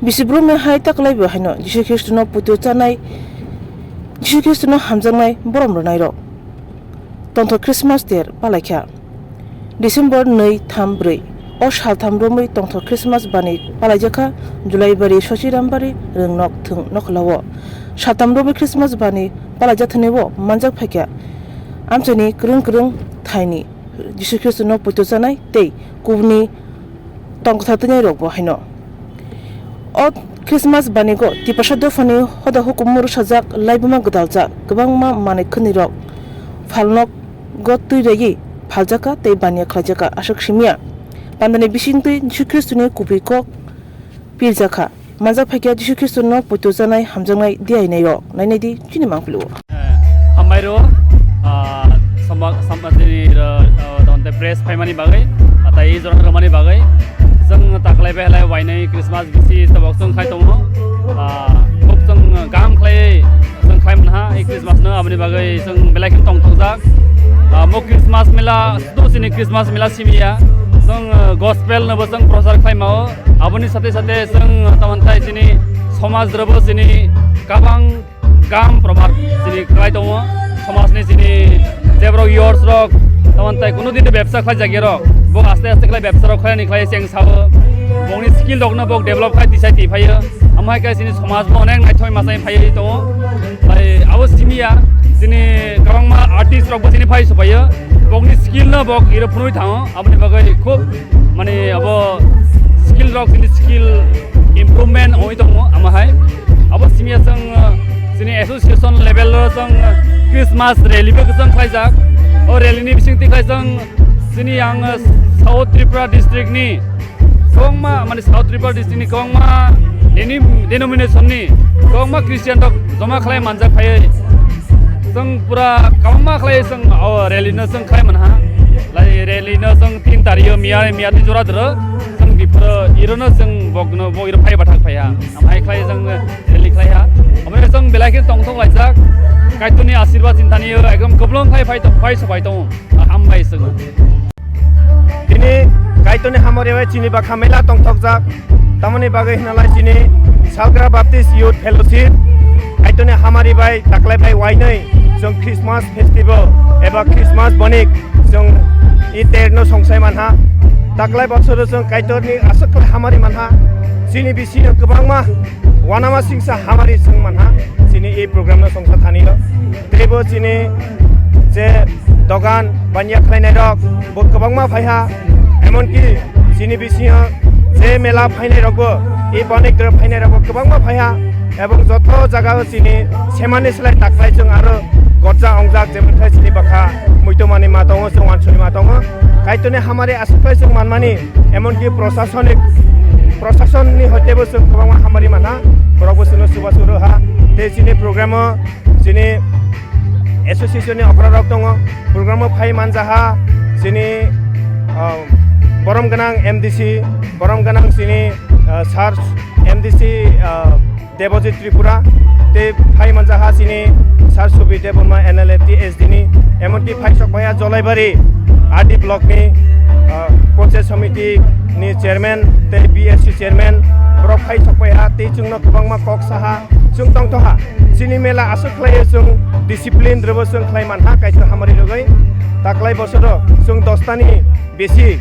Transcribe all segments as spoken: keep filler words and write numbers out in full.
Bisi brumni hai taklaibo haino Jisu Khristono puitu chanai, Jisu Khristono hamjaknai borom rwnairok tongthok Christmas ter palaikha. December nwi, tham, bwrwi o saltham romwi tongthok Christmas bani palaijakha Julaibari, Sosirambari, Rwngnok, Thwng, Nokholao. Saltham romwi Christmas bani palaijak thwnwi o manjak phaikha amchaini kwrwng kwrwng thaini Jisu Khristono puitu chanai tei kubuni tong kwthar twngnai rok bo haino. O Christmas banigo Tiprasa dophani hoda hukumu rwsajak laibuma gwdaljak kwbangma manwi khwnwi rok phalnogo twi raiwi phaljakha tei baniya khlaijakha aswk simiya. Pandani bisingtwi Jisu Khristoni kubui kok pirjakha. Manjak phaikha Jisu Khristono puitu chanai hamjaknai diyainai rok nainai di chini mangpili o. Hambai rw, ah, sama-, sama-, tini rw, ah, tongte press phaimani bagwi, atai i jorang rwmani bagwi. Chwng taklai bai halai wainwi Christmas bisi tabok chwng khai tongo. Ah, khub chwng gam khlai, chwng khai manha i Christmas no, aboni bagwi chwng belai khe tongthokjak. Ah, mo Christmas mela, sudu chini Christmas mela simiya. Chwng, ah, gospel no bo chwng prochar khlai mao. Aboni sathe sathe chwng, ah, tamantai chini somaj rwbo chini kabang gam probar chini khlai tongo, somajni chini jeborok youths rok, tamon tai kunu din bebsa khlai jakya rok, bo aste aste khlai bebsa rok khlai ni khlai cheng sao, bongni skill rok no bok develop khai tisai ti phaio, amhai khe chini somaj bo onek naithok masai phai tongo, bai abo simiya chini kwbangma artist rok bo chini phai sopaio, bokni skill no bok iro phunui thango, aboni bagwi khub mani abo skill rok chini skill improvement oi tongo amahai. Abo simiya chwng, uh, chini association level o chwng, uh, Christmas rally bo chwng khlaijak. O rally ni bisingtwi khai chwng chini ang, uh, South Tripura district ni kwbangma, mani South Tripura district ni kwbangma deni-, denomination ni kwbangma Christian rok joma khlai manjak phaiwi. Chwng pura kwbangma khlai chwng o rally no chwng khlai manha. Lai rally no chwng tin tario miya, miya twi jora dro. Chwng dipro iro no chwng bok no, bok iro phai bathak phaiha. Amhai khlai chwng rally khlaiha. Amhai chwng belai khe tongthok laijak. Kaitorni asirwad chintani ekdom kwplwng khai phai tong, phai sobai tongo. Hambai chwng. Tini Kaitorni hamari bai chini bakha mela tongthokjak. Tamoni bagwi hinalai chini Salgra Baptist Youth Fellowship Kaitorni hamari bai taklai bai wainwi chwng Christmas festival eba Christmas bonik chwng i ter no songsai manha. Taklai bosoro chwng Kaitorni aswk khlai hamari manha. Chini bisingo kwbangma wanama singsa hamari chwng manha. Chini i program no songsa thani o. Teibo chini je dogan baniya khlainai rok bo kwbangma phaiha, emonki chini bisingo je mela phainai rokbo i bonik doro phainai rokbo kwbangma phaiha, ebong joto jagao chini semani slai taklai chwng aro gorja ongjak, jemon khe chini bakha muitomani ma tongo, chwng wansukni ma tongo. Kaitorni hamari aswk khlai chwng manmani, emonki prosasonik, prosasonni hoitebo chwng kwbangma hamari manha, borokbo chwngno chubachu rwha. Tei chini programo chini association ni okra rok tongo, program o phai manjaha chini, ah, borom gwnang M D C, borom gwnang chini, ah, sir M D C, ah, Debojit Tripura, tei phai manjaha chini sir Subi Debbarma N L A T S D ni, emonki phai sok phaiya Jolaibari R D block ni, ah, Panchayat Samiti ni chairman tei B S C chairman, borok phai sok phaiha tei chwngno kwbangma kok saha. Chwng tongthoha, chini mela aswk khlaiwi chwng discipline rwbo chwng khlai manha Kaitor hamari rwgwi. Taklai bosoro chwng dostani besi,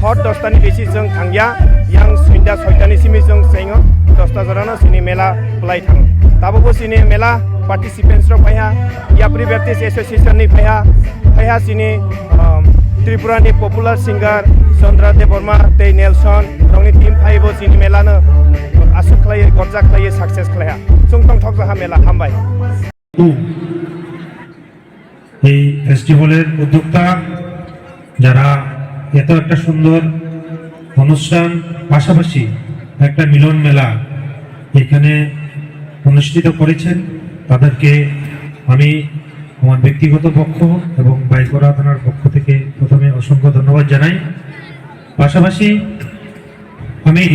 hor dostani besi chwng thangya, yang sunda soitani simi chwng chengo, dosta jorano chini mela kwlai thango. Tabukbo chini mela participants rok phaiha, Yapri Baptist Association ni phaiha, phaiha chini, um, Tripura ni popular singer Chandra Debbarma tei Nelson rokni team phaibo chini mela no aswk khlaiwi gorjak khlaiwi success khlaiha. Chwng tongthok jaha mela, hambai. এই ফেস্টিভ্যালের উদ্যোক্তা, যারা এত একটা সুন্দর অনুষ্ঠান, পাশাপাশি একটা মিলন মেলা এখানে অনুষ্ঠিত করেছেন, তাদেরকে আমি আমার ব্যক্তিগত পক্ষ এবং বাইকরা থানার পক্ষ থেকে প্রথমে অসংখ্য ধন্যবাদ জানাই। পাশাপাশি আমি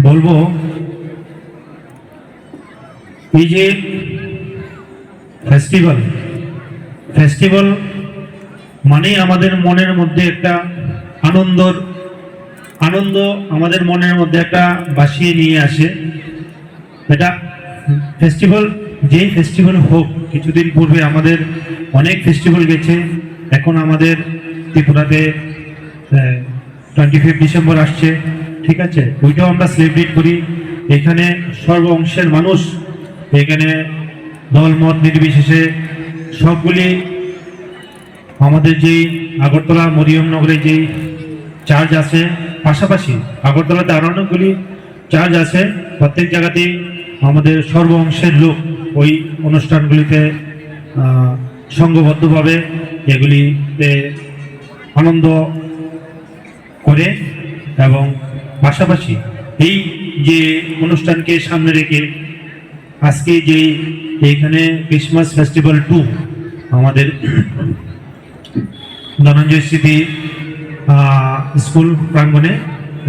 বলবো, এই যে ফেস্টিভ্যাল, ফেস্টিভ্যাল মানেই আমাদের মনের মধ্যে একটা আনন্দর আনন্দ আমাদের মনের মধ্যে একটা ভাসিয়ে নিয়ে আসে। এটা ফেস্টিভ্যাল, যেই ফেস্টিভ্যাল হোক, কিছুদিন পূর্বে আমাদের অনেক ফেস্টিভ্যাল গেছে। এখন আমাদের ত্রিপুরাতে টোয়েন্টি ফিফথ ডিসেম্বর আসছে, ঠিক আছে, ওইটাও আমরা সেলিব্রেট করি। এখানে সর্ব অংশের মানুষ, এখানে দল মত নির্বিশেষে সবগুলি আমাদের যেই আগরতলা মরিয়মনগরে যেই চার্চ আছে, পাশাপাশি আগরতলাতে আরো অনেকগুলি চার্চ আছে, প্রত্যেক জায়গাতেই আমাদের সর্ব অংশের লোক ওই অনুষ্ঠানগুলিতে আহ, সংঘবদ্ধভাবে এগুলিতে আনন্দ করে। এবং পাশাপাশি এই যে অনুষ্ঠানকে সামনে রেখে আজকে যে এখানে ক্রিসমাস ফেস্টিভ্যাল টু আমাদের ধনঞ্জয় স্মৃতি আহ, স্কুল প্রাঙ্গণে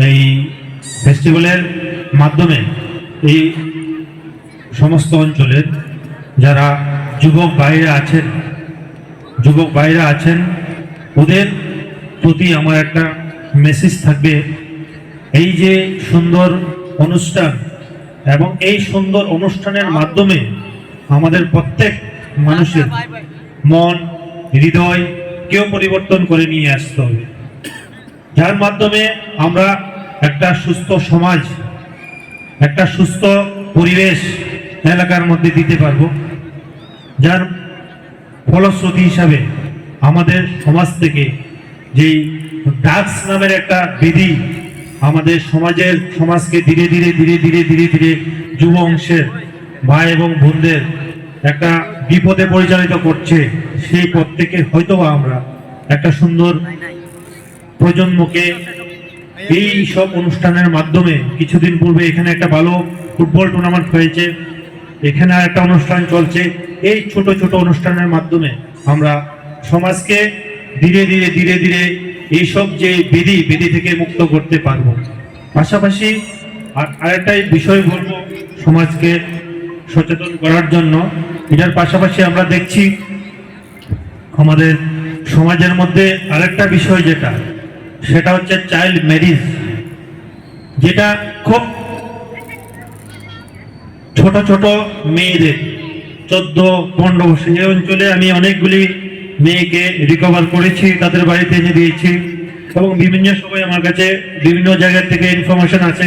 এই ফেস্টিভ্যালের মাধ্যমে এই সমস্ত অঞ্চলের যারা যুবক ভাইরা আছেন, যুবক ভাইরা আছেন, ওদের প্রতি আমার একটা মেসেজ থাকবে। এই যে সুন্দর অনুষ্ঠান এবং এই সুন্দর অনুষ্ঠানের মাধ্যমে আমাদের প্রত্যেক মানুষের মন, হৃদয় কেউ পরিবর্তন করে নিয়ে আসতে হবে, যার মাধ্যমে আমরা একটা সুস্থ সমাজ, একটা সুস্থ পরিবেশ এলাকার মধ্যে দিতে পারবো, যার ফলশ্রুতি হিসাবে আমাদের সমাজ থেকে যেই ড্রাগস নামের একটা ব্যাধি আমাদের সমাজের, সমাজকে ধীরে ধীরে ধীরে ধীরে ধীরে ধীরে যুব অংশের ভাই এবং বোনদের একটা বিপদে পরিচালিত করছে, সেই পথ থেকে হয়তো বা আমরা একটা সুন্দর প্রজন্মকে এই সব অনুষ্ঠানের মাধ্যমে, কিছুদিন পূর্বে এখানে একটা ভালো ফুটবল টুর্নামেন্ট হয়েছে, এখানে আর একটা অনুষ্ঠান চলছে। এই ছোট ছোট অনুষ্ঠানের মাধ্যমে আমরা সমাজকে ধীরে ধীরে ধীরে ধীরে এইসব যে বিধি বিধি থেকে মুক্ত করতে পারবো। পাশাপাশি আর আরেকটাই বিষয় বলবো, সমাজকে সচেতন করার জন্য। এটার পাশাপাশি আমরা দেখছি আমাদের সমাজের মধ্যে আরেকটা বিষয় যেটা, সেটা হচ্ছে চাইল্ড ম্যারেজ, যেটা খুব ছোট ছোট মেয়েদের, চোদ্দ পনেরো বছর, এই অঞ্চলে আমি অনেকগুলি মেয়েকে রিকভার করেছি, তাদের বাড়িতে এনে দিয়েছি এবং বিভিন্ন সময় আমার কাছে বিভিন্ন জায়গা থেকে ইনফরমেশন আছে।